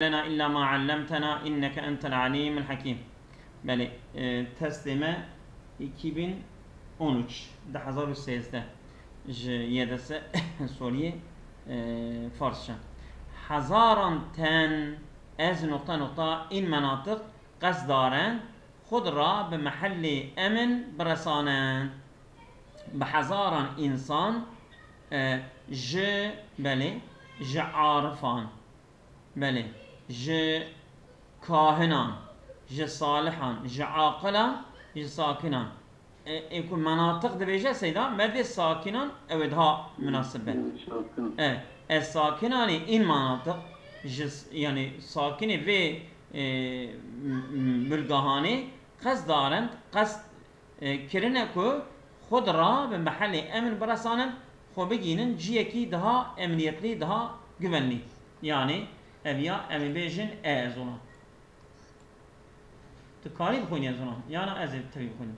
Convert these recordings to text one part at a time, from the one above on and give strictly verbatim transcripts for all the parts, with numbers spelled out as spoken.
لنا إلا ما علمتنا إنك أنت العليم الحكيم. Belê, e, testê me iki bin on üç, du hezar û sêzdeh, ji Y D S Sûriyê, e, Farsça. Hezaran ten ez nokta nokta in menatık qesdaren xud ra bi mehellê emin biresanen. Bi hezaran insan, e, ji, belê, ji arifan, belê, ji kahinan, ji salihan, ji aqilan, ji sakinan. E, ê ku menatık dibêje seyda, me dê sakinan ew ê daha münasib be. Sakin. E, ez sakinanê in menatık, ji s-, yani sakinê vê, e, m-, m-, bilgahanê qesd darend, qesd, e, kirine ku xud ra bi mehelê emin biresanin, xwe bigînin ciyekî daha emniyetli, daha güvenli. Yani ev ya em ê bêjin e ez ona. Tu karî bixwînî ez ona, yana ez ê tevî bixwînim.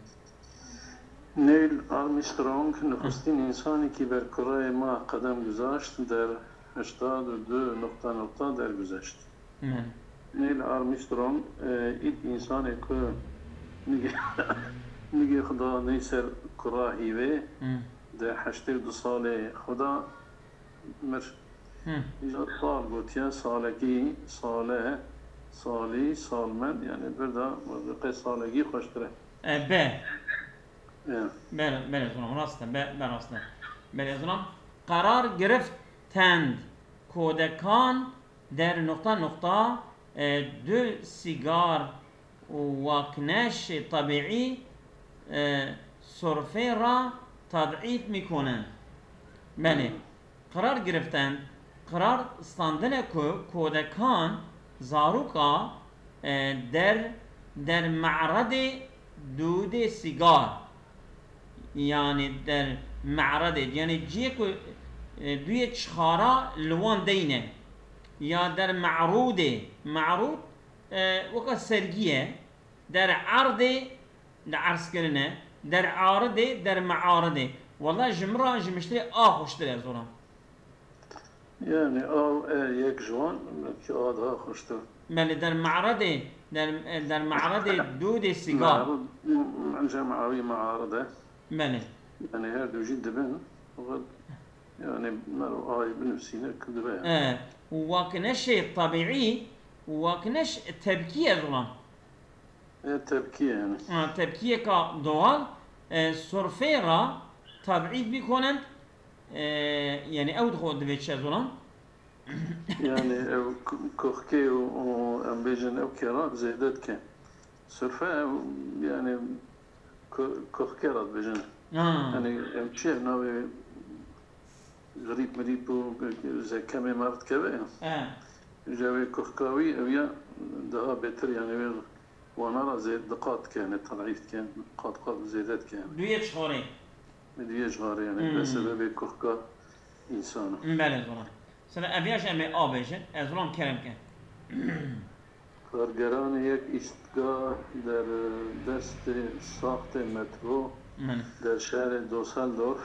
Neil Armstrong nixistin insanekî ber kureyê ma qedem guzaşt der heştad û du nokta nokta derguzeşt. Min. Neil Armstrong, e, ilk insanê ku nigê, nigê xwe da ney ser kura hîvê, Hmm. di heştê û du salê xwe da mir. Hmm. Îja sal gotiye, salekî, sale, salî, salmen, yani bir da qey salekî xweştir e. E, be. E. Belê, belê zonam, rast e, be, be rast e. Belê zonam, qerar giriftend kodekan der nokta nokta, e, du sîgar û wakneş tabîî, e, sorfê ra tadîf mîkonin. Belê, Hmm. qerar giriftend, qerar standine ku kodekan zaroka, e, der, der me'redê dûdê sîgar, yani der me'redê, yani ciyê ku, e, duyê çixara li wan deyne, ya der me'rûdê, me'rûd, e, weka sergî ye, der erdê, di erzkirine, der aridê, der me'aridê. Wela ji min re, ji miştirê a xweştir e, zoran. Yani a, e, yek ji wan, belkî a daha xweştir. Belê, der me'redê, der, e, der me'redê dûdê sîgar. Me'red, bence me'awî me'arid e. Belê. Yani her du jî dibin, fakat yani mero ayê binivîsîne ki dibe yani. E, û wakneşê tabîî, û wakneş tebkî ye, zoran. E, tepkî yani. Ha, tepkiyeka doğal, e, sorfê ra tadîf bîkonin, e, yani ew dixwe divê çi, zoran? Yani ew ku-, kuxkê û, û em bêjin ew kera zêde dike. Sorfe ew yani ku-, kuxkê ra dibêjin. Ha. Yani em çi navê xirîb mirîb û zekemê me dikeve ya. He. Ji wê kuxka wî ew ya daha bêtir yani wê wana ra zêde diqat dike, yani tadîf dike, qat qat zêde dike yani. Duyê çixarê. Duyê çixarê yani. Hmm. Bi sebebê kuxka însan. Belê, zoran. Sene ev ya jî em ê a bêjin, ez zoran kerem ke. Kargeranê yek îstgah der destê saxtê metro Min. der şehrê Düsseldorf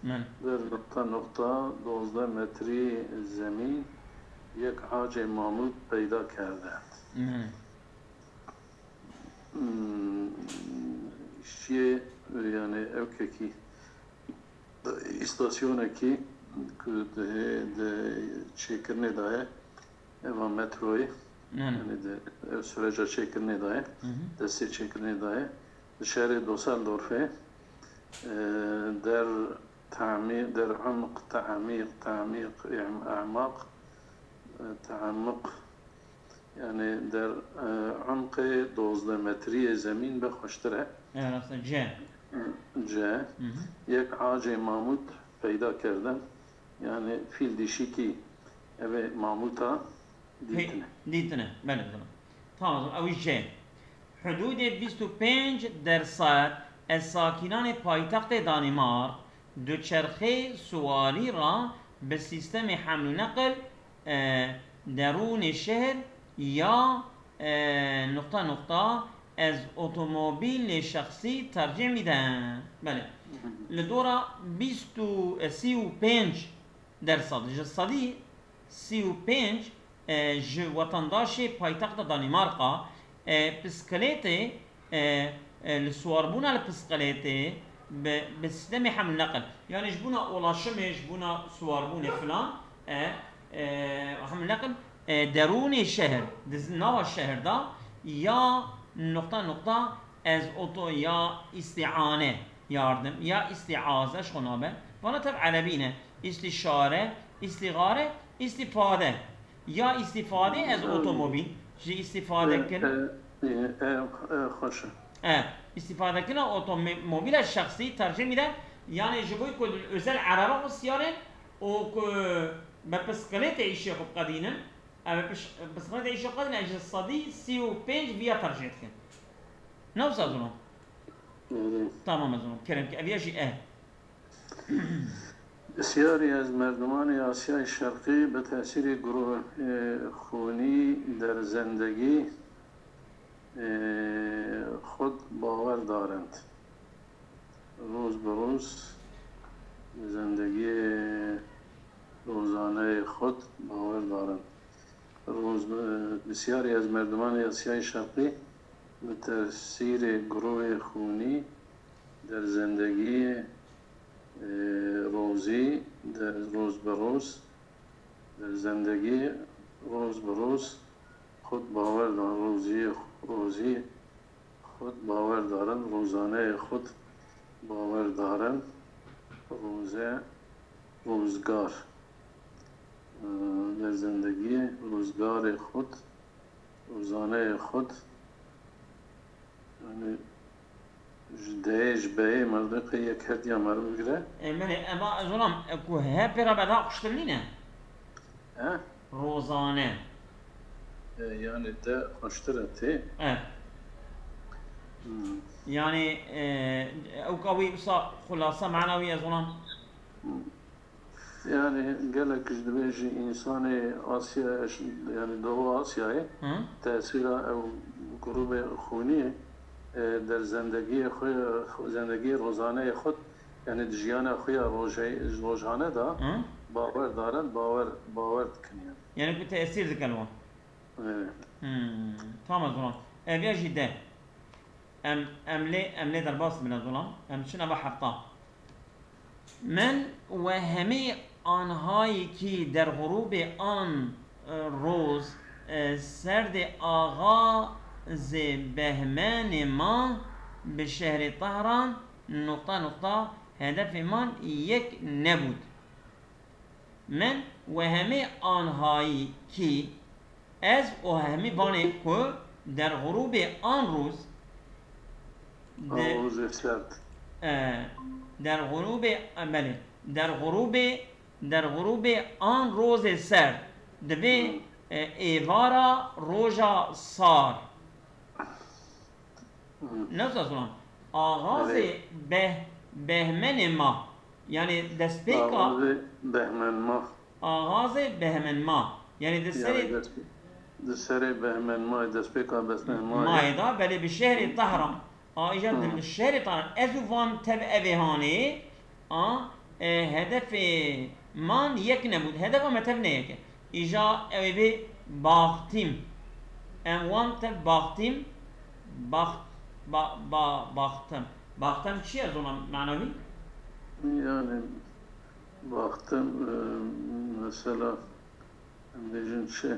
Min. der nokta nokta dozdeh metrî zemîn yek acê mamût peyda kerde. Min. Hmm, şiyê, yani ew kekî, îstasyonekî ku di, di çêkirinê de ye, eva metroyê, Ne, ne. yani di, ev süreca çêkirinê de ye, Hı hı. destê çêkirinê de ye. Di şehrê Düsseldorfê, e, der tamî-, der umq, tamîq, tamîq, em-, emaq, e, taammuq, yani der, e, umqê dozdeh metriyê zemîn be xweştir e. Evet, aslında C. C. Hı hı. Yek acê mamût peyda kerdin. Yani fîl dişîkî evê mamûta dîtine. Dîtine, belê, belê. Tamam, ew jî C. Hudûdê bîst û pênc dersa ez sakinanê paytextê Danîmark duçerxê suwarî ra bi sîstemê heml û neqil, e, derûnê şehir ya, e, nokta nokta, ez otomobîlê şexsî tercîh mîdem. Belê. Li dora bîst û, e, sî û pênc dersa, ji sedî sî û pênc e, ji wetendaşê paytexta Danîmarka, e, pisqilêtê, e, e, li siwarbûna li pisqilêtê bi, bi sîstemê hemlneqil. Yanî ji bona ulaşimê, ji bona siwarbûnê filan, e, e, hemlneqil, e, derûnê şehir, di z-, nava şehir de ya noqta noqta ez oto ya îstîane, yardim, ya îstîaze, ji xwe nabe. Vana tev erebî ne. Îstîşare, îstîxare, îstîfade. Ya îstîfadê ez otomobîl, ji îstîfade kir. E, e, e, e, xweş e. E, îstîfadekirina otomobîla şexsî tercîh mîde, yanî ji bo ku özel erebe xwe siyarên û ku bi pisqilêtê îşê xwe biqedînin, ev bi piş-, pisqilêtê îşê xwe biqedînin, ez ji sedî sî û pênc viya tercîh dikim. Ne wisa zûno? Erê. Tamam, ez zûno. Kerem ki, ev ya jî e. Bisyarî ez merdimanê Asyayê Şerqî bi tesîrê gurovê xûnî der zendegî, e, xud bawer darend. Roz bi roz zendegiyê rozaneyê xud bawer darend. Roz bi, bisyarî ez merdimanê Asyayê Şerqî bi tesîrê gurovê xûnî der zendegiyê, e, rozî, der roz bi roz, der zendegiyê roz bi roz xud bawer dan, rozî, rozî xud bawer darin, rozaneyê xud bawer darin, roze, rozgar, e, der zendegiyê rozgarê xud, rozaneyê xud, Yanî ji deyê, ji beyê merdê qey yek her diya meriv bigire. E, menê, ema ez zonam, e, ku he pê re beda xuştir nîne? He? Rozane. E, yanî de xuştir e tê. E. Hmm. Yanî, e, ewka wî wisa xulasa mana wî ez zonam. Hmm. Yani gelek ji dibêjî însanê Asya, yani Doğu Asyayê Hı. tesîra ew grûbê xûniyê, e, der zendegiyê xwe, zendegiyê rozaneyê xwe, yani di jiyana xwe ya rojey-, rojane de Hı. bawer darin, bawer, bawer dikin yani. Yani ku tesîr dikin wan. Evet. Hmm, tamam o zaman. Ev ya jî de. Em, em lê, em lê derbas bin ez olam. Em çin eva hefta. Men we hemî anhayî kî der xurûbê an, e, roz, e, serdê axazê behmenê ma bi şehrê Tehran nuqta nuqta hedefê man yek nebût. Men we hemê anhayî kî ez û hemî vanê ku der xurûbê an rûz de-, An rûzê serd. E, der xurûbê, e, belê, der xurûbê, der xurûbê an rozê serd divê, Hmm. e, êvara roja sar. Hmm. Ne wisa zilam. Axazê Evet. beh-, behmenê ma. Yani destpêka Axazê behmen ma. Axazê behmen ma. Yani di serê Yani dest-, di serê behmen ma, destpêka behmen ma. Mayê da, belê bi şehrê Tehran. A, îcar Hmm. di şehrê Tehran. Ez û van tev evê hanê. A, e, hedefê man yek nebû. Hedefa me tev ne yek e. Îja ew ê bê baxtîm. Em wan tev baxtîm, baxt, ba, ba, baxtim. Baxtim çi ye zona manavî? Yani baxtim, e, mesela em bêjin çi?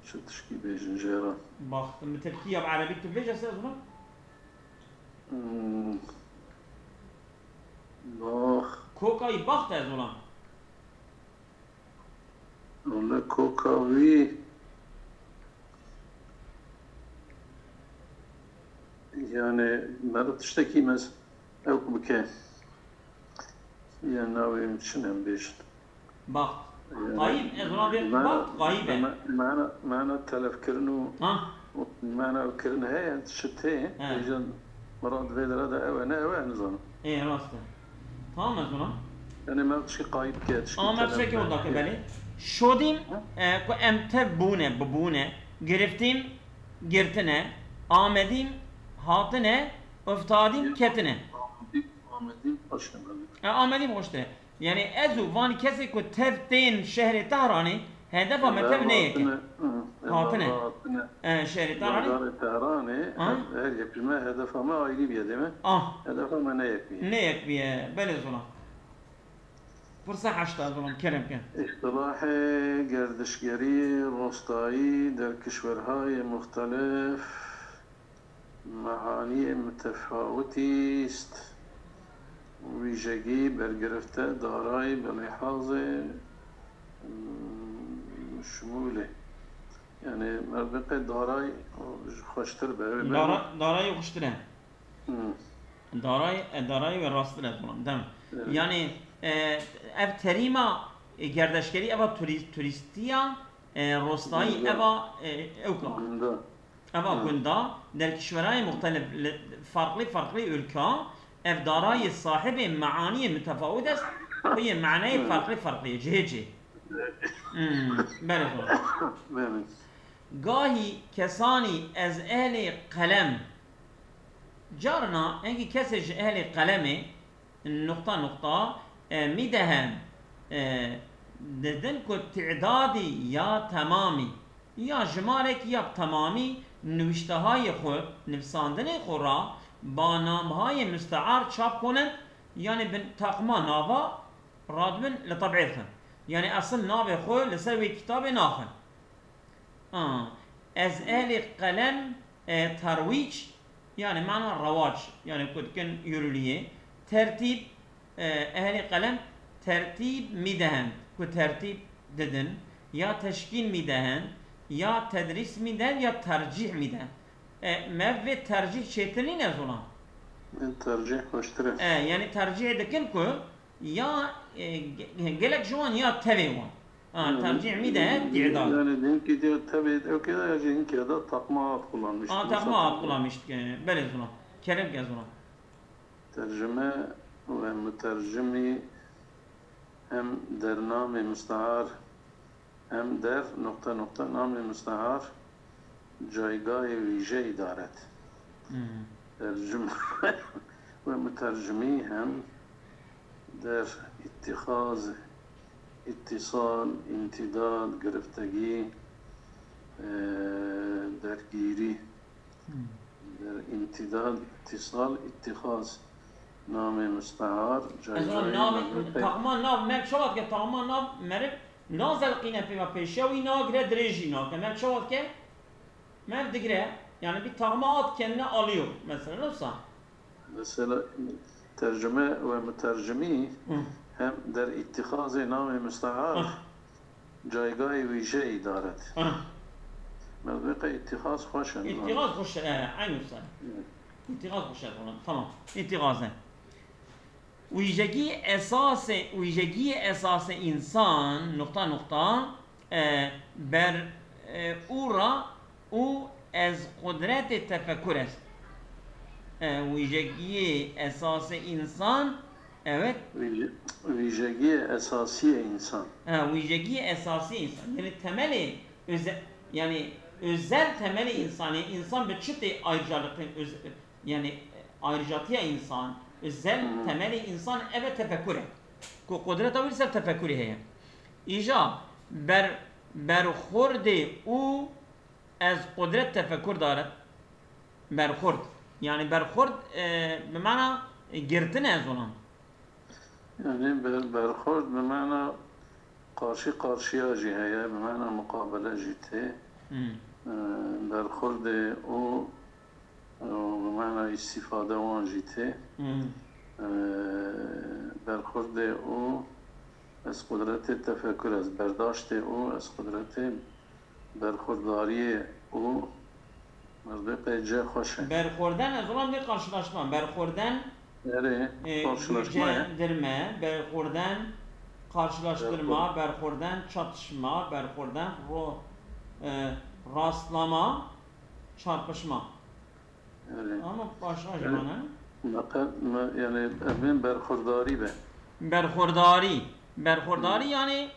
Çi tişkî bêjin jê re? Baxtim bi tirkî ya bi erebî tu bêje se zona? Hmm. Bax. Kokayî baxt e zona. Wele koka wî, yani meriv tiştekî mes ew bike. Ya navê min çi ne em bêjin? Baxt. Yani, Qayîb, ez ona bê mana, baxt qayîb e. ma-, mana, mana telefkirin û, Ha. û mana ew kirin heye, çi tê, He. bêjin, Mirad vê dira de ew e, ne ew e, nizanim. Ê, rast e. Tamam ez ona. Yani me tişkî qayîb ke, tişkî Ama me telef tiştekî ke. Orada ke belê. Şodîm, Ha? e, ku em tev bûne, bibûne, giriftim, girtine, amedîm, hatine, uftadîm, ketine. Amedîm, amedîm, hoş e, belê. E, amedîm hoştir e. Yani ez û van kesê ku tev tên şehrê Tehranê, Hedefa me tev ne yek e. Hatine. Hatine. E, şehrê Tehranê. Bajarê Tehranê, Ha? her, her yek ji me hedefa me ayrî bîye, değil mi? Ah. Hedefa me ne yek bîye. Ne yek bîye. Belê zona. Pirsa heşta zona, kerem ke. Îstilahê gerdişgerî, rostayî, der kişwerhayê muxtelif. Mehaniyê mitefawitî îst. Wîjegî, bergirifte, daray, bi lîhazê, hmm, şimûlê. Yani, merdê qey daray, o, xweştir be, wê be. Dara-, daray xweştir e. Hmm. Daray, e, daray wê rasttir e, tamam, tamam. Evet. Yani, e, ev terîma, e, gerdeşgerî, eva turî-, turîstiya, e, rostayî, Gunda. eva, e, ewka. Gunda. Eva Ha. gunda, der kişwerayê muxtelif, li farklı farklı ülka, ev darayê sahibê meaniyê mitefawit est, xuyê manayê Hı. farklı farklı, cihê cihê. Hmm, belê xwe. Belê. Gahî kesanî ez ehlê qelem. Carna, enkî kesê ji ehlê qelemê, Nuqta, nuqta, e, mîdehen, e, didin ku tîdadî ya temamî, ya jimarek ya bi temamî nivîştehayê xwe, nivîsandinê xwe ra ba namhayê mustear çap konin, yanî bin taqma nava radibin li tebî dixin. Yanî esil navê xwe li ser wê kitabê naxin. A, ez ehlê qelem, e, terwîc, yani mana rewac, yani ku dikin yürürlüğe. Tertîb, e, ehlê qelem tertîb mîdehen, ku tertîb didin, ya teşkîl mîdehen, ya tedrîs mîdehen, ya tercîh mîdehen. E, me vê tercîh çêtir nîne zolan. Tercîh xweştir e. E, yani tercîh dikin ku ya, e, ge-, gelek ji wan ya tevê wan. Ha, Hı. tercîh mî de tîdad. Yani dinkî diyor tabii okey ya, dinkî de takma ad kullanmış. Ha, takma ad kullanmış. Belê zuna. Kerem ke zuna. Tercüme ve mütercimi hem der namê müstehar hem der nokta nokta namê müstehar caygahê wîje îdaret. Hmm. Tercüme ve mütercimi hem der îtîxaz, îtîsal, întîdad, giriftegî, e, dergîrî. Hmm. Der întîdad, îtîsal, îtîxaz, namê mustehar, Ez caygahê navê, mevlûtê. Taxma nav, me çawa dike taxma nav meriv nazelqîne pê ve pêşiya wî nagire dirêjî nake. Me çawa dike? Me digire, yani bir taxma ad kendine alıyor mesela, nasıl? Mesela tercüme ve mütercimi Hı. hem der ittihazê namê müstehar Hı. caygahê wîje îdaret. Hı. Mevduqe ittihaz xweş e. İttihaz xweş e, e, aynı sen. Hı. İttihaz xweş e falan. Tamam. İttihaz e. Wîjegî esasê, wîjegî esasê însan, nuqta, nuqta, e, ber, e, û ra û ez qudretê tefekur est. E, wîjegiyê esasê însan, evet. Wîje-, wîjegiyê esasiyê însan. Ha, wîjegiyê esasiyê însan. Yani temelê öze-, yani özel temelê insanê, insan bi çi tê ayrıcalıklı öz-, Yani, e, ayrıcatiya insan, özel Hı. temelê insan ev e tefekur e. Ku qudreta wî li ser tefekurê heye. Îja ber-, berxurdê û ez qudret tefekur dare. Berxurd. Yani berxurd, e, bi mana, e, girtin e zonan. Yani ber-, berxurd bi mana karşı karşıya jî heye, bi mana muqabele jî tê. Hmm. E, berxurdê û, û bi mana îstîfade wan jî tê. Hmm. E, berxurdê û ez qudretê tefekur, ez berdaştê û ez qudretê Berxurdariyê û merdê qey cê xweş e. Berxurden, ez olam dê karşılaşma. Berxurden, Erê, e, karşılaşma ye. Gücendirme, berxurden, karşılaştırma, Berxur- berxurden, çatışma, berxurden, ro-, e, rastlama, çarpışma. Erê. Ama başka Erê. Zaman, ha? Meqe-, me-, yani, evên berxurdarî be. Berxurdarî. Berxurdarî Hı. yani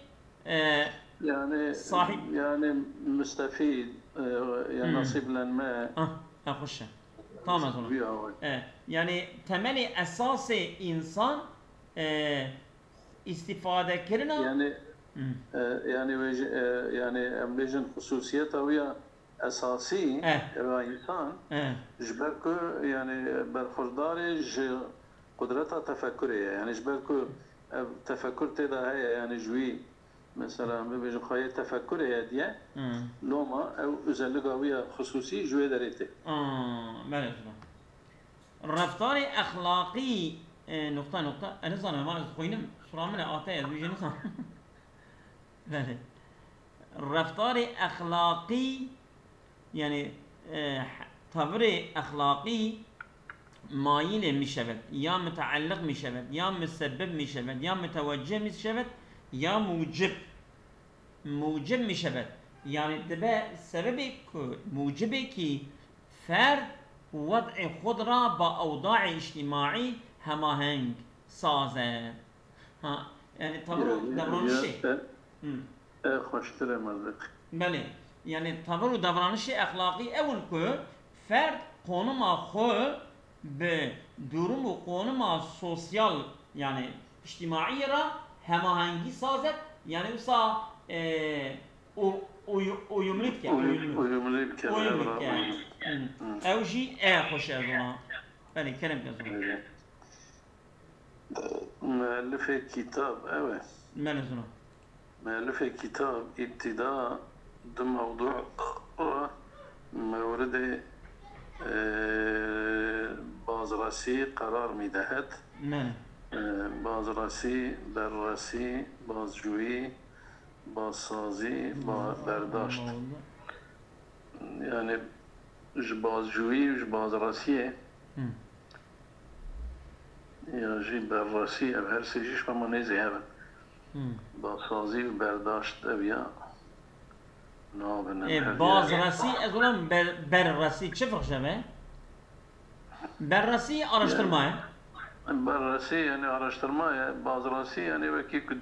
E, Yani, sahip- yani müstefîd, e, ya Hmm. nasîblenme. Ah, e, xweş e. Tamam, ez ona. Vî awayî. E, yani temelê esasê insan, e, îstîfade kirina. Yani, Hmm. E, yani wê jî, e, yani em bêjin xusûsiyeta wî ya esasî, Eh. eva însan, Eh. ji ber ku yani berxurdarê ji qudreta tefekurê ye. Yani ji ber ku ev tefekur tê de heye, yani ji wî mesela em bibêjin xweyê tefekurê ye diye, Hmm. loma ew özelliga wî ya xusûsî ji wê derê tê. Ah, belê, zina. Reftarê exlaqî, e, nokta nokta, ez nizanim, ez xwînim, sura min e, ate ez wî jî nizanim. Belê. Reftarê exlaqî, yani, e, tevirê exlaqî mayîlê mişebet, ya muteelliq mişebet, ya musebbib mişebet, ya muteweccih mişebet, ya mucib. Mucib mişebet. Yani dibe sebebê ku, mucibê ki ferd wed'ê xud ra ba ewdaê îctîmaî hemaheng, saz e. Ha, yani tavir û Ya, ya, davranişê. ya, e, Hı. e, xweştir e, mazlek. Belê. Yani tavir û davranişê exlaqî ew in ku ferd qonuma xwe bi durum û qonuma sosyal, yani îctîmaî ra hemahengî sazet, yani wisa, e, u-, uyu-, uyumlî dike, Uyum-, uyumlî. uyumlî bike, Uyumlî evra dike. uyum. Hı. Hı. Ew jî e xweş e zona. Belê, kerem ke zona. Evet. Muellifê kitab ew e. Belê zona. Muellifê kitab îbtîda du mewdû ra mewridê, e, bazresî qerar mîdehet. Belê. E, bazresî, berresî, bazcûyî, bazsazî, ba-, berdaşt. Yani ji bazcûyî û ji bazresiyê Hı. ya jî berresî, ev her sê jî ji xwe ma nêzî hev in. Hı. Bazsazî û berdaşt ev ya nabin, em E, her bazresî, ez ulan ber-, berresî çi firq ji hev e? Berresî araştirma ye. Berresî yani araştirma ye, bazresî yani wekî ku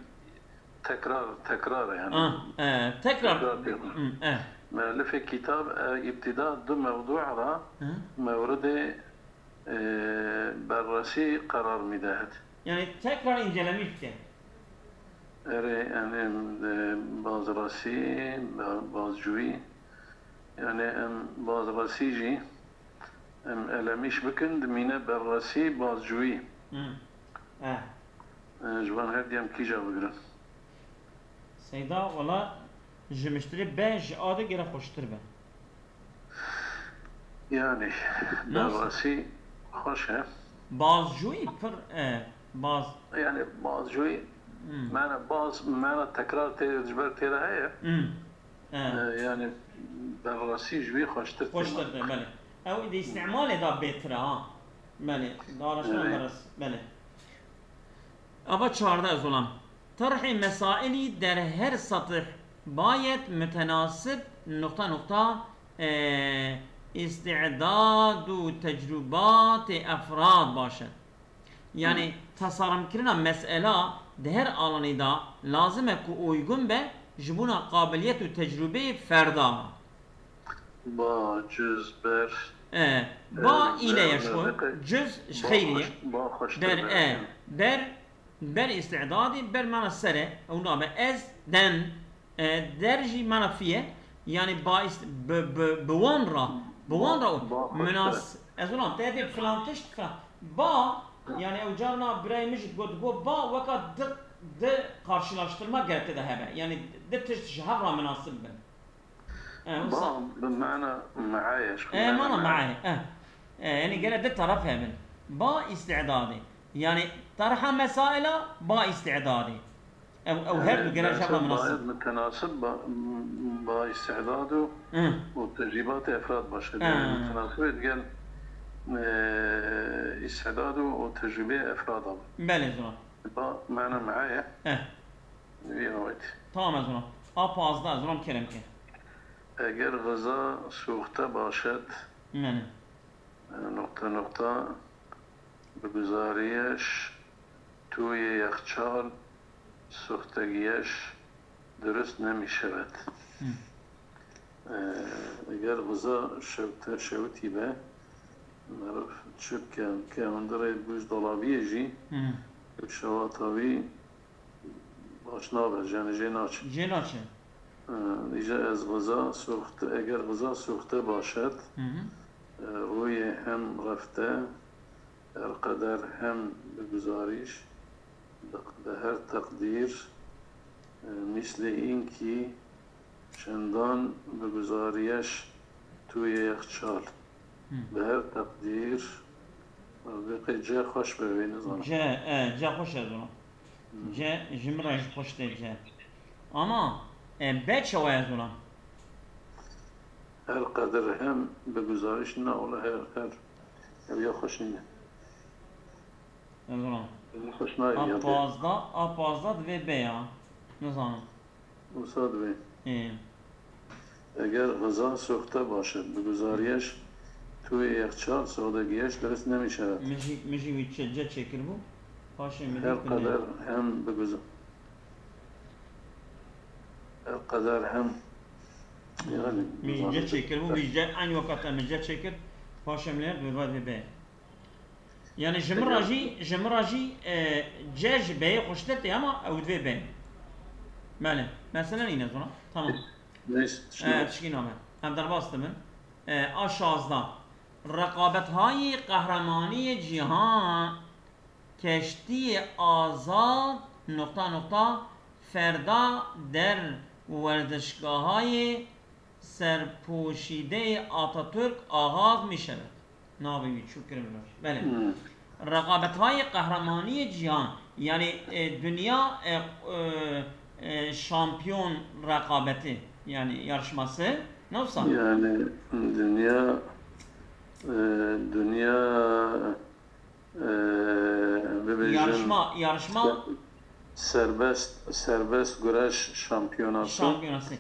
tekrar, tekrar yani. Ah, e, tekrar. Tekrar diyor. Hı, e. Muellifê kitab, e, îbtîda du mewdû ra Hı. mewridê, e, berresî qerar mîdehet. Yani tekrar incelemîş dike. Erê, yani, e, bazresî, ba-, bazcûyî. Yani em bazresî jî em elemîş bikin, dimîne berresî, bazcûyî. Hı. E. E, ji van her diyem kîja bigirin? Seyda, wala ji miştirê be, ji a de gere xweştir be. Yani, Nasıl? Berrasî xweş e. Bazcûyî pir e, baz. Yani, bazcûyî Hmm. mana baz, mana tekrar tê, ji ber tê de heye. Hmm. E. E, yani, berrasî ji wî xweştir tê. Xweştir tê, belê. Ew êdî îstîmalê da bêtir e, ha. Belê, dalaşan Evet. beres, belê. Ava çardeh, ez olam. Terhê mesailî der her satih bayet mutenasib nokta nokta, e, îstîdad û tecrûbatê efrad baş e. Yani, Hı. tasarımkirina mesela di her alanî da lazim e ku uygun be ji bona qabiliyet û tecrûbeyê ferda. Ba, cuz, ber. E, ba E, île ber, ye ji xwe. Cuz ji ba xeyrî ye. Xweş-, ba xweştir Ber, be. e, ber, ber îstîdadî, ber mana ser e. Ew nabe ez, den, e, der jî mana fiye. Yani ba îst-, bi, bi, bi wan ra, bi wan ra Ba xweştir e. Minas-, ez ulan, te dê filan tişt, filan. Ba, yani ew carna birayê min jî got, got, ba weka di, di karşılaştırma gerek tê de hebe. Yani di tişt ji hev ra minasib bin. E, wisa Ba, bi mana me'aye, ji E, mana mana me'aye. E. E, yani gere di taraf hebin. Ba îstîdadê. Yani terha mesaila ba îstîdadê. Ew, ew her du gere ji hev re minasib. Bayet mutenasib ba, ba îstîdad û, Hı. û tecrîbatê efrad baş e. Hı. Yani mutenasibê digel, e, îstîdad û, û tecrûbeyê efrad e. Belê, zor. Ba mana me'aye. Hı. Vî awêt. Tamam, ez ona. A pazdeh, ez ona kerem ke. Eger xiza sûxte başet, Mene. e, nokta nokta, bi guzariyeş tûyê yexçal sûxtegiyeş durust nemîşevet. Hı. E, eger xiza şewte, şewitî be, meriv çi bike, ke hundirê buzdolabiyê jî, Hı. şewata wî Baş nabe, yani jê naçe. Jê naçe. Ee, Îca ez ğıza suxte, eger ğıza suxte başet, Hı hı. e, rûyê hem refte, her qeder hem bi guzarîş, bi, bi her teqdîr, e, mîslê înkî çendan bi guzarîyeş tûyê yexçal. Hı. Bi her teqdîr, vê qey C xweş be, wê nizanim. C, e, C xweş e zona. Hı. C ji min re jî xweş tê C. Ama, e, B çawa ye zona? Her qeder hem bi guzarîş, na wele her, her. Ew ya xweş nîne. Ez zona. Ew xweş nayê A ya B. Pazdeh, A pazdeh divê B ya. Nizanim. Wisa divê. Ê. Eger ğıza suxte başet, bi guzarîyeş tûyê yexçal, sodegiyeş, dirist nemîşewet. Min jî, min jî wî çe-, C çêkiribû. Paşê min Her dît ku ne. Qeder hem bi guza-, her qeder hem, yani, Min C çêkiribû, min C, eynî wekata min C çêkir. Paşê min lê divê B. Yani ji min re jî, ji min re jî, e, C ji B'yê xweştir tê ama ew divê B. Belê. Mesele nîne zona. Tamam. Neyse, E, tişkî nabe. Tişkî nabe. Em derbas dibin. E, A şazdeh. Reqabethayê Qehremaniyê Cîhan, keştiyê azad, noqta, noqta, ferda der werzişgahayê serpoşîdeyê Atatürk axaz mîşevet. Navê wî çû kirin vir. Belê. Hmm. Reqabethayê Qehremaniyê Cîhan, yani, e, dünya, e, e, e, şampiyon rekabeti, yani yarışması, ne olsa? Yani dünya, e, dünya Ee, bibêjin Yarışma, yarışma. ser-, serbest, serbest güreş şampiyonası. Şampiyonası.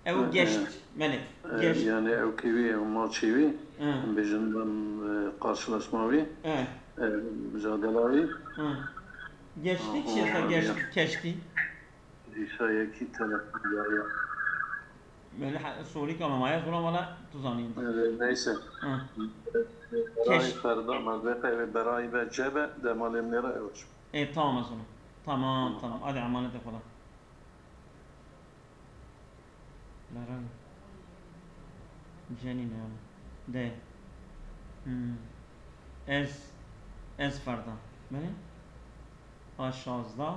Ew Ee, geçt, belê, ee, geçt. Yani ew kî wî, ew maçî wî, Ee. bêjin ben, e, karşılaşma wî, Ee. e, mücadela wî. Ee. Geçti, Aha, çi ya. geçti, geçti. Dîsa yekî telefon dariya. Belê, he, sorî ka me maye zora wala tu zanîn. Ee, neyse. Hı. Berayî Keş- ferda me vê qey vê berayî ve cebe demalê min ê re ew. Ê, tamam ez ona. Tamam, tamam. Hadi emanetê Xweda. Berayî. Cenî ne ya? De. Hmm. Ez, ez ferda. Belê? A şazdeh.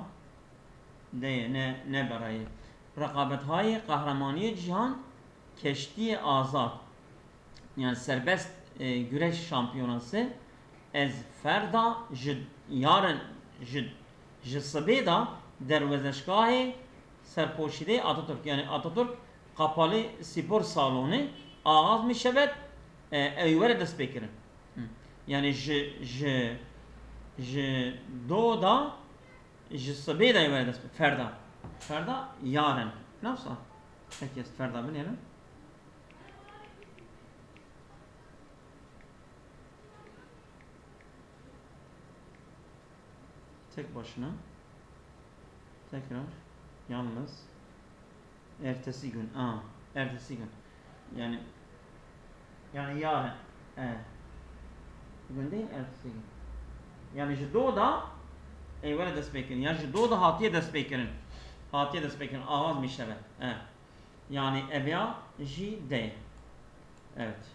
Deyê, ne, ne berayê. Reqabethayê Qehremaniyê Cîhan, keştiyê azad, yani serbest, e, güreş şampiyonası, ez ferda ji yarın, ji, ji sibê de derwezeşgahê serpoşîdeyê Atatürk, yani Atatürk Kapalı Spor Salonu, ağaz mi şebet, e, ew were destpêkirin. Hı. Yani ji, ji, ji do da Ji sibê de were dest pê. Ferda. Ferda, yarın. Nasıl? Peki, ez ferda binêrim. Tek başına. Tekrar. Yalnız. Ertesi gün. Aa, ertesi gün. Yani, yani yarın. E. Bugün değil, ertesi gün. Yani ji do da, e, were dest pê kirin. Ya ji do da hatiye dest pê kirin. Hatiye dest pê kirin. Ağaz mi şeve. E. Yani ev ya jî de. Evet.